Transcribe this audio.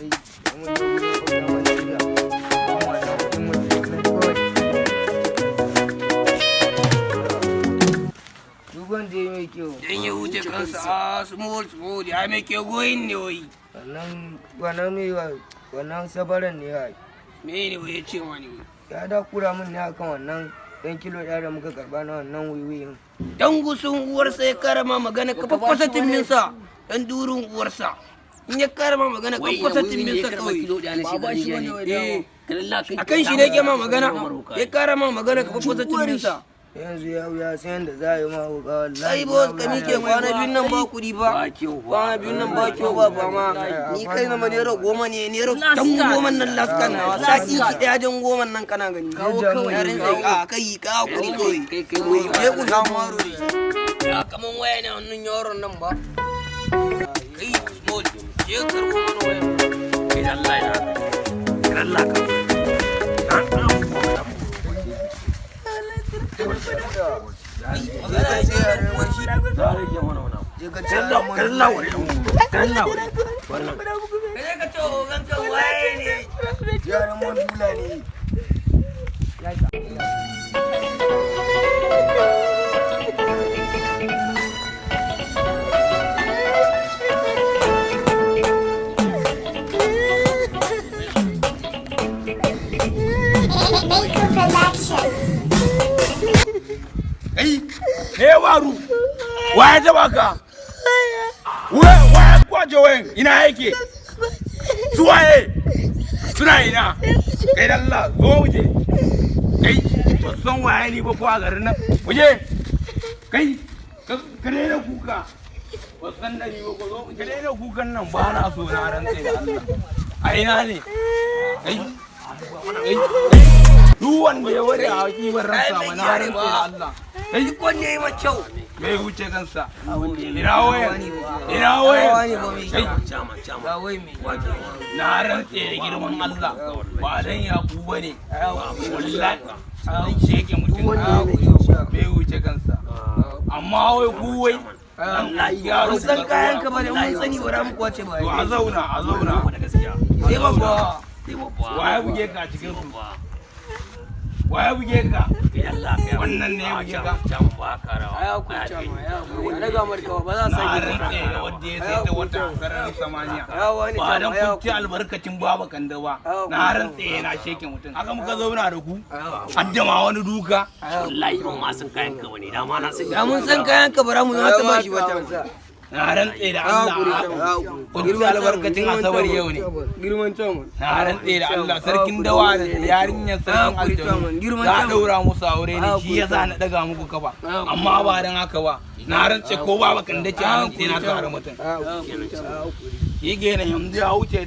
Kai, mun je wurin oga Mandiga. Ba mu wannan kuɗin mu nan kawai. Duk wanda ya mai kyau. Dan ya wuce kansa a small small ya mai ke goyin ne wai. Wannan mai wannan sabaran ne ai. Me ne wai ya ce ma ne wai? Ya da kura min ne akan wannan ɗan kilo 1 da muka karɓa na wannan wiwiyin. Dan gusun uwarsa ya karama magana ka faffasa timminsa. Dan durun uwarsa. In ya karama magana ka faffasa timminsa kawai. Ba shi bane wai Eh, dama. akan shi ne ke ma magana. Ya karama magana ka faffasa timminsa. Yanzu ya san yadda za a yi ma oga wallahi. Ai boss, ka mike kwana biyun nan ba kuɗi ba. Kwana biyun nan ba kyau ba ba ma. Ni kai na ma ₦10 ne, naira dan goman nan laskan nawa. Sati ki ɗaya jan goman nan kana gani. Yarin sai a kai ka kuɗi kawai. Kai kai mai Je ku samu yaro ne. Ya kaman waya ne hannun yaron nan ba. Kai small, je karɓo mana wayan. Kai da Allah ya kai da Allah ka. Magana ya ce uwar shi. Je ka ci yaran Kai Allah wani kai Allah wani. Kai ka ce ogan kan waye ne. Yaran mandula ne. Maker Production. Kai, me ya faru? Wa ya taba ka? Wa ya kwace wayan? Ina yake? Su waye? Suna ina? Kai da Allah, zo mu je. Kai, ba san waye ni ba ko a garin nan. Mu je. Kai, ka daina kuka. Ba san da ni ba ko zo mu je. Ka daina kukan nan, ba na so, na rantse da Allah. A ina ne? Kai, kai, duk wanda ya wari a kibar ransa ma, na rantse da Allah. Kai, Duk wanda ya yi ma kyau. Bai wuce kansa. Ina wayan? Ina wayan? Kai, Chama chama. Ba wai mai. na rantse da girman Allah. Ba dan Yaku ba ne. Wallahi. Zan sheke mutum. Bai wuce kansa. Amma wai ku wai. Yaro Mun san kayan ka ba ne, mun sani ba za mu kwace ba. To a zauna, a zauna. Da gaskiya. Sai babba. Sai babba. Waye buge ka a cikin su? Waye buge ka? Kai Allah kai. Wannan ne ya buge ka? Chama ba karawa. Aya ku chama, ya ku. Raga markawa ba za a Na sake rantse da wanda ya sai ta wata sararin samaniya. Ya wani Ba chama, dan ya kun ci albarkacin baba Kanda ba. Na rantse na sheke mutum. Haka muka zauna da ku. Hadda ma wani duka. Wallahi ban ma san kayan ka bane. Dama na san. Da mun san kayan ka bara mu za ta bashi wata. Na rantse da Allah. Kun ci albarkacin Asabar yau ne. Girman chama. Na rantse da Allah, sarkin dawa da yarinyar sarkin aljanu za a daura musu aure ne, shi yasa na daga muku kafa. Amma ba dan haka ba. Na rantse ko baba Kanda ce a nan sai na sare mutum. Shi kenan, yanzu ya wuce.